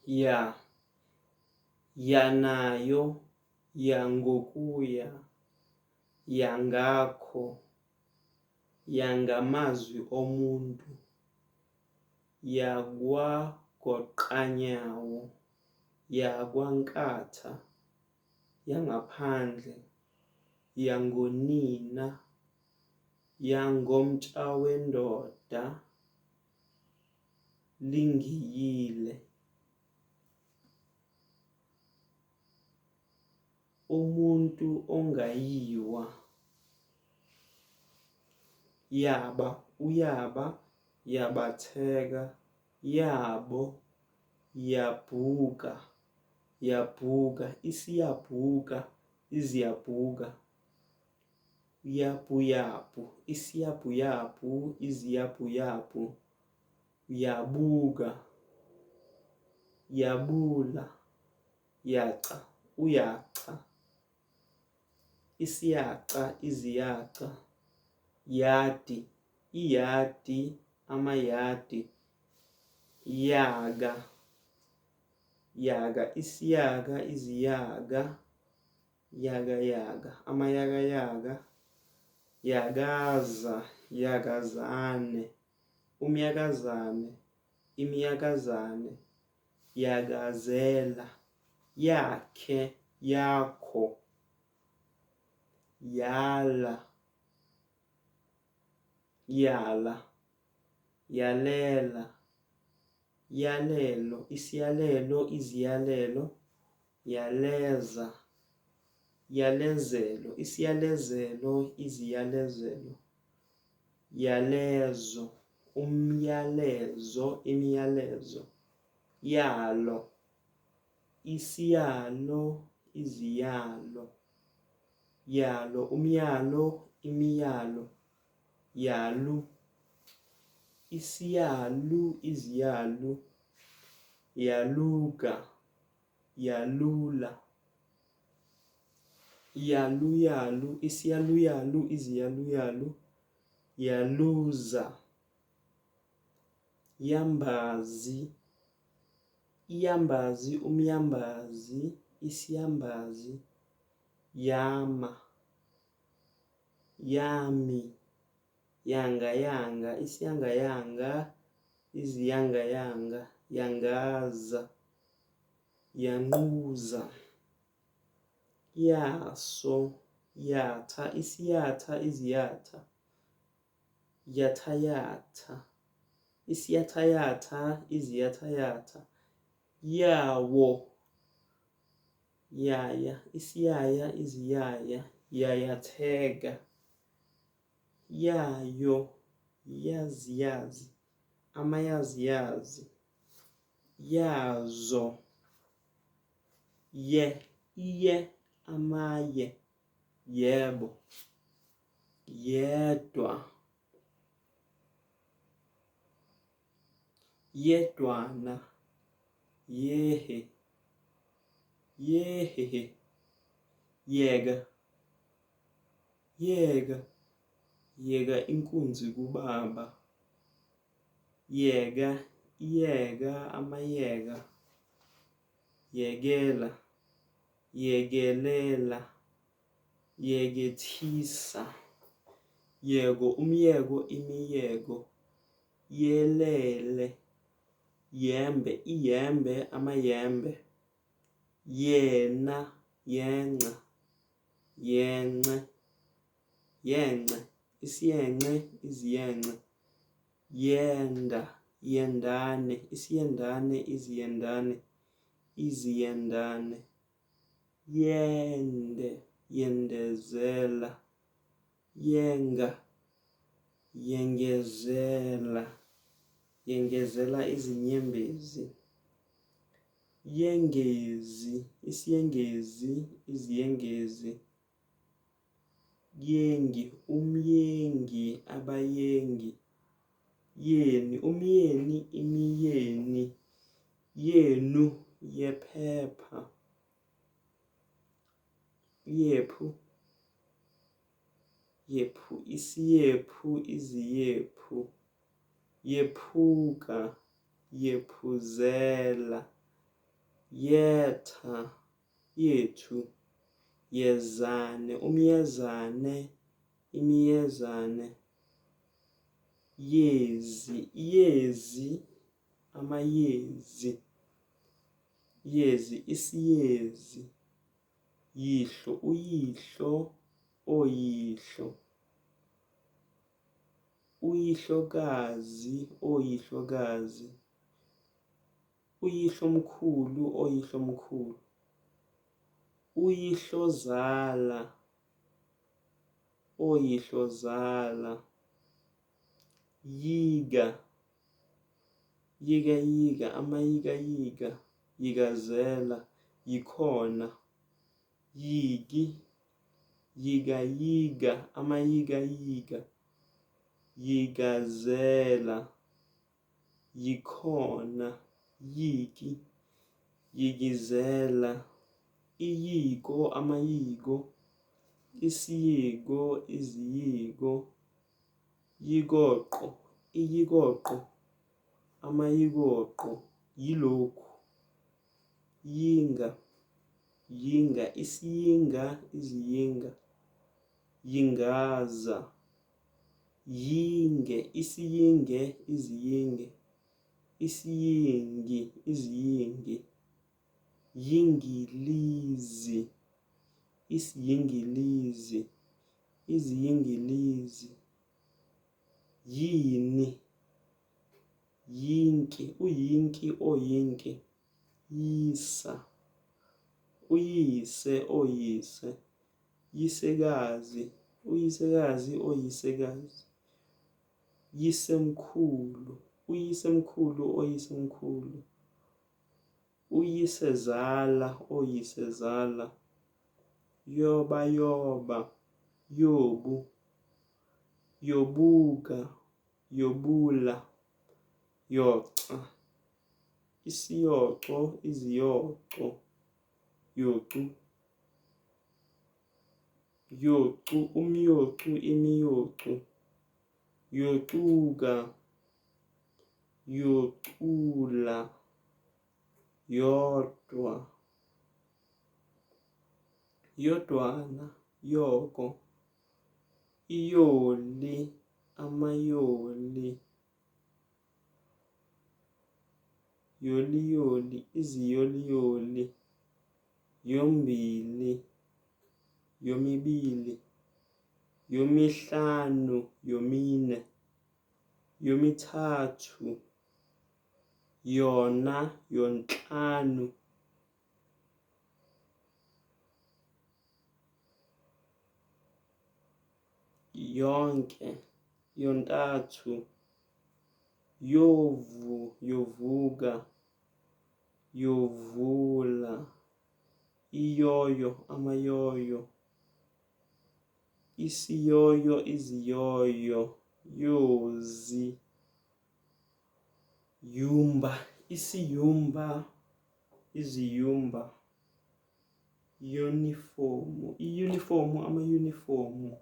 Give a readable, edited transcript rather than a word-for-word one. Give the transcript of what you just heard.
Ya, yanayo, yangokuya, yangakho, yangamazwi omuntu, yakwaGoqanyawo, yakwaNkatha, yangaphandle, yangonina, yangomtshawendoda lingiyile. Umuntu ongayiwa. Yaba, uyaba, yabatheka, yabo, yabhuka, yabhuka, isiyabhuka, iziyabhuka, yabhuyabhu, isiyabhuyabhu, iziyabhuyabhu, yabuka, yabula, yaca, uyaca, isiyaca, iziyaca, yadi, iyadi, amayadi, yaka, yaka, isiyaka, iziyaka, yaka yaka, amayakayaka, yakaza, yakazane, umyakazane, imiyakazane, yakazela, yakhe, yakho, yala, yala, yalela, yalelo, isiyalelo, iziyalelo, yaleza, yalezelo, isiyalezelo, iziyalezelo, yalezo, umyalezo, imiyalezo, yalo, isiyalo, iziyalo, yalo, umyalo, imiyalo, yalu, isiyalu, iziyalu, yaluka, yalula, yaluyalu, isiyaluyalu, iziyaluyalu, yaluza, yambazi, iyambazi, umyambazi, isiyambazi, yama, yami, yanga yanga, isiyangayanga, iziyangayanga, yangaza, yanquza, yaso, yatha, isiyatha, iziyatha, yathayatha, isiyathayatha, iziyathayatha, yawo, yaya, isiyaya, iziyaya, yayatheka, yayo, yaziyazi, amayaziyazi, yazo, ye, iye, amaye, yebo, yedwa, yedwana, yehe, yehehe, yeka, yeka, yeka inkunzi kubaba, yeka, iyeka, amayeka, yekela, yekelela, yekethisa, yeko, umyeko, imiyeko, yelele, yembe, iyembe, amayembe, yena, yenca, yence, yence, isiyence, iziyence, yenda, yendane, isiyendane, iziyendane, iziyendane, yende, yendezela, yenga, yengezela, yengezela izinyembezi, yengezi, isiyengezi, iziyengezi, yengi, umyengi, abayengi, yeni, umyeni, imiyeni, yenu, yephepha, yephu, yephu, isiyephu, iziyephu, yephuka, yephuzela, Yetha, yethu, yezane, umyezane, imiyezane, yezi, iyezi, amayezi, yezi, isiyezi, yihlo, uyihlo, oyihlo, uyihlokazi, oyihlokazi. Uyihlomkhulu, oyihlomkhulu. Uyihlozala, oyihlozala. Yika, yika yika, amayikayika, yikazela, yikhona. Yiki, yika yika, amayikayika, yikazela. Yikhona, yiki, yikizela, iyiko, amayiko, isiyiko, iziyiko, yikoqo, iyikoqo, amayikoqo, yilokhu, yinga, yinga, isiyinga, iziyinga, yingaza. Yinge, isiyinge, iziyinge, isiyingi, iziyingi, yingilizi, isiyingilizi, iziyingilizi, yini, yinki, uyinki, oyinki, yisa, uyise, oyise. Yisekazi, uyisekazi, oyisekazi. Yisemkhulu, uyisemkhulu, oyisemkhulu. Uyisezala, oyisezala. Yoba yoba, yobu. Yobuka, yobula, yoca. Isiyoco, iziyoco, yocu. Yocu, umyocu, imiyocu, yocuka, yocula, yodwa, yodwana, yoko, iyoli, amayoli, yoliyoli, iziyoliyoli, yombili, yomibili, yomihlanu, yomine, yomithathu, yona, yonhlanu. Yonke, yontathu, yovu, yovuka, yovula, iyoyo, amayoyo, isiyoyo, iziyoyo, yozi, yumba, isiyumba, iziyumba, yunifomu, iyunifomu, amayunifomu.